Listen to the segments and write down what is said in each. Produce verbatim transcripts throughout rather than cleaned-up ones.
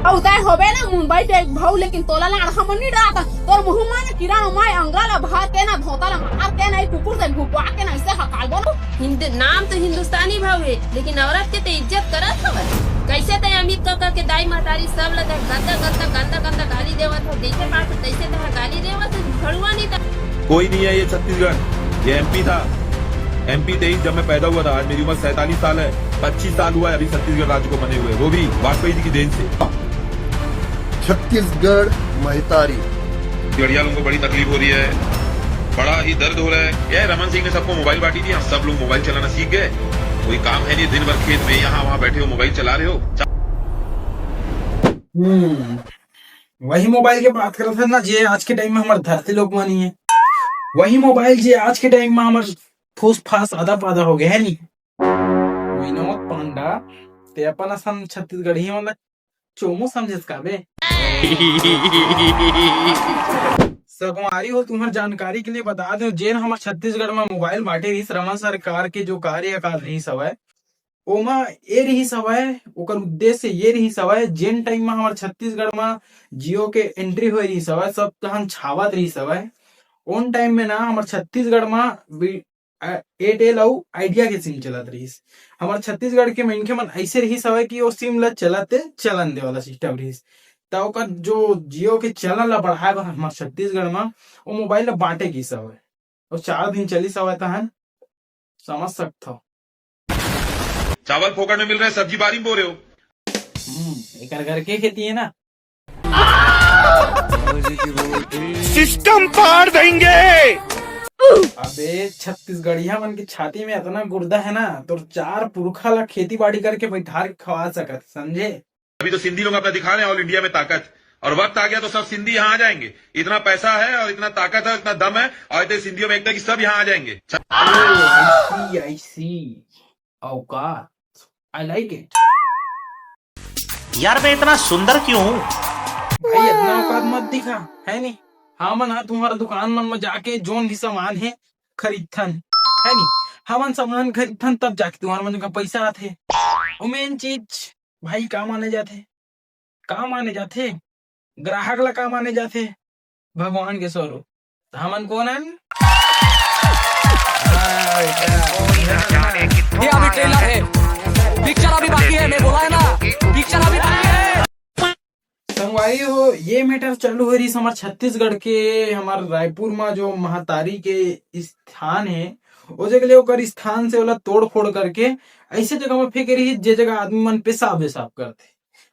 अउ तैं होबे ना मुंबई के एक भाऊ, लेकिन तोला लाड़हा मन नहीं डारत। तोर मुंह में ना कीड़ा माय अंगरा ला भर के ना धोता ला मार के ना कुकुर से भुपा के ना ऐसे हकाल बोलो। हिंद-, नाम तो हिंदुस्तानी भाव है, लेकिन औरत के ते इज्जत करत हवय। कैसे ते अमित कका के दाई महतारी सब ला ते गंदा गंदा गंदा गंदा गाली देवत हो, जैसे पास तैसे ते गाली देवत हो, भड़ुआ नहीं था। कोई नहीं है ये छत्तीसगढ़, ये एमपी था। एमपी तेईस, जब मैं पैदा हुआ था, आज मेरी उम्र सैंतालीस साल है। पच्चीस साल हुआ है अभी छत्तीसगढ़ राज्य को बने हुए, वो भी वाजपेयी जी की देन से। छत्तीसगढ़ महतारी। गढ़िया लोगों को बड़ी तकलीफ हो रही है, बड़ा ही दर्द हो रहा है। ये रमन सिंह ने सबको मोबाइल बांटी थी, हम सब लोग मोबाइल चलाना सीख गए। कोई काम है नहीं, दिन भर खेत में यहाँ वहाँ बैठे हो, मोबाइल चला रहे हो। हम्म, वही मोबाइल के बात करत हन ना, जे आज के टाइम में हमर धरती लोक मानी है। वही मोबाइल जे आज के टाइम में हमर फूस फास आदा पादा हो गए है नी। विनोद पांडा, ते अपन असन छत्तीसगढ़ी वाला चोमू समझस का बे? संगवारी हो, तुम्हर जानकारी के लिए बता दो, जेन हमर छत्तीसगढ़ में मोबाइल बांटे रहिस, रमन सरकार के जो कार्यकाल रहिस हवय, ओमा ए रहिस हवय, ओकर उद्देश्य ये रहिस हवय, जेन टाइम म हमर छत्तीसगढ़ म जियो के एंट्री होए रहिस हवय, सब तहन छावत रहिस हवय, ओन टाइम में ना हमर छत्तीसगढ़ म बी-, अ, एयरटेल अउ आइडिया के सिम चलत रहिस। हमर छत्तीसगढ़ के मनखे मन अइसे रहिस हवय कि ओ सिम ल चलत चलन दे वाला सिस्टम रहिस। त ओकर जो जियो के चलन ल बढ़ाए बर हमर छत्तीसगढ़ म ओ मोबाइल ल बांटे गिस हवय। अउ चार दिन चलिस हवय तहन समझ सकथव। चावल फोकट में मिल रहे, सब्जी बारी में बो रहे हो। हम्म, एकर घर के खेती है ना। सिस्टम पाड़ देंगे। अबे छत्तीसगढ़िया मन के छाती में इतना गुर्दा है ना, तोर चार पुरखा ला खेती बाड़ी करके बैठार के खवा सकत, समझे? अभी तो सिंधी लोग अपना दिखा रहे हैं ऑल इंडिया में ताकत, और वक्त आ गया तो सब सिंधी यहाँ आ जाएंगे। इतना पैसा है और इतना ताकत है, इतना दम है, और इतने सिंधियों में एकता कि सब यहाँ आ जाएंगे। Oh, I see, I see. औकात, I like it. यार, मैं इतना सुंदर क्यों हूँ? भाई, इतना औकात मत दिखा, है नी? हमन ह तुम्हारा दुकान मन में जाके जोन भी सामान है खरीदथन, है नी? हमन सामान खरीदथन तब जाके तुम्हारा मन का पैसा आथे। और मेन चीज भाई का माने जाथे? का माने जाथे? ग्राहक ला का माने जाथे? भगवान के स्वरूप। त हमन कोन हन? ये अभी ट्रेलर है, पिक्चर अभी बाकी है, मैं बोला है ना, पिक्चर अभी बाकी है। संगवारी हो, ये मैटर चालू हो रही हमर छत्तीसगढ़ के, हमर रायपुर में जो महतारी के स्थान है, ओ जगह ले ओकर स्थान से ओला तोड़ फोड़ करके ऐसे जगह में फेंके रही, जे जगह आदमी मन पेशाब वेशाब करथे।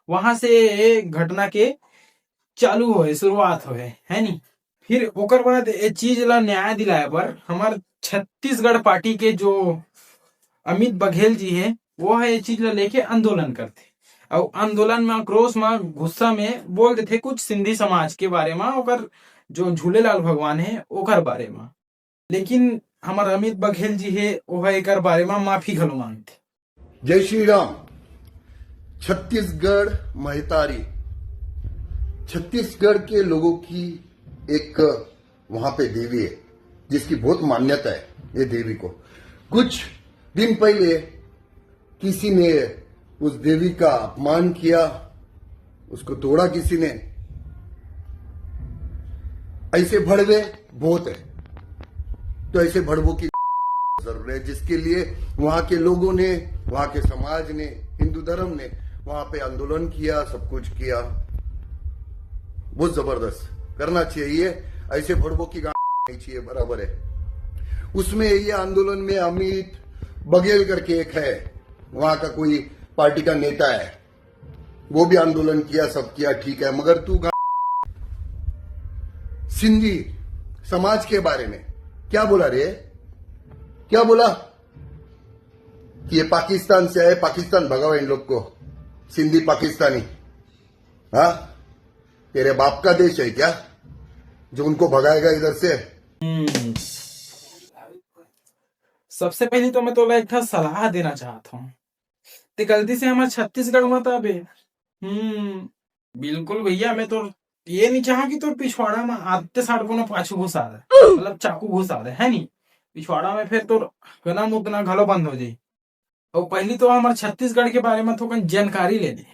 वहां से घटना के चालू होए, शुरुआत होए, है नी? फिर ओकर बाद ए चीज ला न्याय दिलाए बर हमर छत्तीसगढ़ पार्टी के जो अमित बघेल जी हे, वो ह ए चीज ला लेके आंदोलन करथे। अउ आंदोलन में, आक्रोश में, गुस्सा में बोल देथे कुछ सिंधी समाज के बारे में, ओकर जो झूलेलाल भगवान हे, ओकर बारे में। लेकिन हमर अमित बघेल जी हे, ओह एकर बारे में माफी घलो मांगथे। जय श्री राम। छत्तीसगढ़ महतारी, छत्तीसगढ़ के लोगों की एक वहां पे देवी है, जिसकी बहुत मान्यता है ये देवी को। कुछ दिन पहले किसी ने उस देवी का अपमान किया, उसको तोड़ा किसी ने। ऐसे भड़वे बहुत है, तो ऐसे भड़वों की जरूरत है, जिसके लिए वहां के लोगों ने, वहां के समाज ने, हिंदू धर्म ने वहां पे आंदोलन किया, सब कुछ किया। बहुत जबरदस्त करना चाहिए, ऐसे भड़वों की गांड नहीं चाहिए, बराबर है। उसमें ये आंदोलन में अमित बघेल करके एक है, वहां का कोई पार्टी का नेता है, वो भी आंदोलन किया, सब किया, ठीक है, मगर तू गा-, सिंधी समाज के बारे में क्या बोला रे? क्या बोला कि ये पाकिस्तान से आए, पाकिस्तान भगाओ इन लोग को, सिंधी पाकिस्तानी। हाँ, तेरे बाप का देश है क्या जो उनको भगाएगा इधर से? हम्म। सबसे पहले तो मैं तोला एक ठा सलाह देना चाहत हूँ। ते गलती से हमर छत्तीसगढ़ मत आबे। हम्म, बिल्कुल भैया, मैं तो ये नहीं चाहा कि तोर पिछवाड़ा में आते सार कोनो पाछू घुसा दे, मतलब चाकू घुसा दे, है नी? पिछवाड़ा में फिर तोर गना मुतना घलो बंद हो जाई। और पहली तो हमर छत्तीसगढ़ के बारे में थोकन जानकारी ले ले।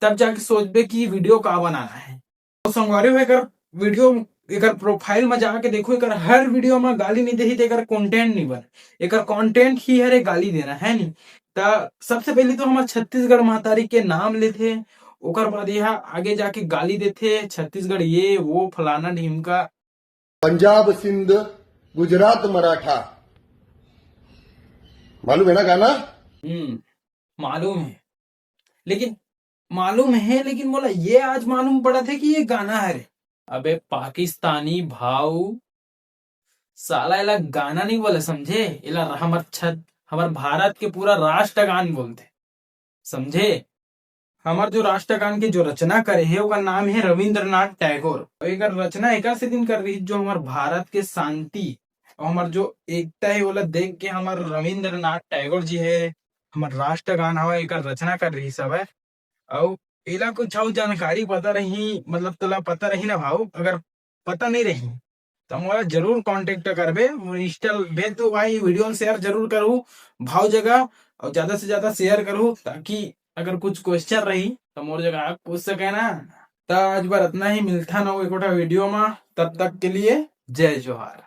तब जाके सोचबे कि वीडियो का बनाना है। तो संगवारी हो, एकर वीडियो, एकर प्रोफाइल में जाके देखो, एकर हर वीडियो में गाली नहीं देही, तो एकर कंटेंट नहीं बने। एकर कंटेंट ही हरे गाली देना, है नहीं? त सबसे पहले तो हमर छत्तीसगढ़ महतारी के नाम लेथे, ओकर बाद यह आगे जाके गाली देथे, छत्तीसगढ़ ये वो फलाना ढिमका। पंजाब सिंध गुजरात मराठा, मालूम है ना गाना? हम्म, मालूम है, लेकिन मालूम है, लेकिन मोला ये आज मालूम पड़ा थे कि ये गाना हरे। अबे पाकिस्तानी भाऊ, साला एला गाना नहीं बोले, समझे? एला हमर छत, हमर भारत के पूरा राष्ट्रगान बोलथे, समझे? हमर जो राष्ट्रगान के जो रचना करे हे, ओकर नाम हे रविंद्रनाथ टैगोर। अउ एकर रचना एकर सेतिन कर रही, जो हमर भारत के शांति अउ हमर जो एकता हे, ओला देख के हमर रविंद्रनाथ टैगोर जी हे, हमर राष्ट्रगान हवय, एकर रचना कर रही सब है। अउ एला कुछ अउ जानकारी पता रही, मतलब तोला पता रही ना भाऊ, अगर पता नहीं रही तो मोला जरूर कॉन्टेक्ट करबे, मोर इंस्टा भेज दो भाई। वीडियो शेयर जरूर करू भाव जगह, और ज्यादा से ज्यादा शेयर करू, ताकि अगर कुछ क्वेश्चन रही तो मोर जगह आप पूछ सके ना। त आज बार इतना ही, मिलता ना एक वीडियो में, तब तक के लिए जय जोहार।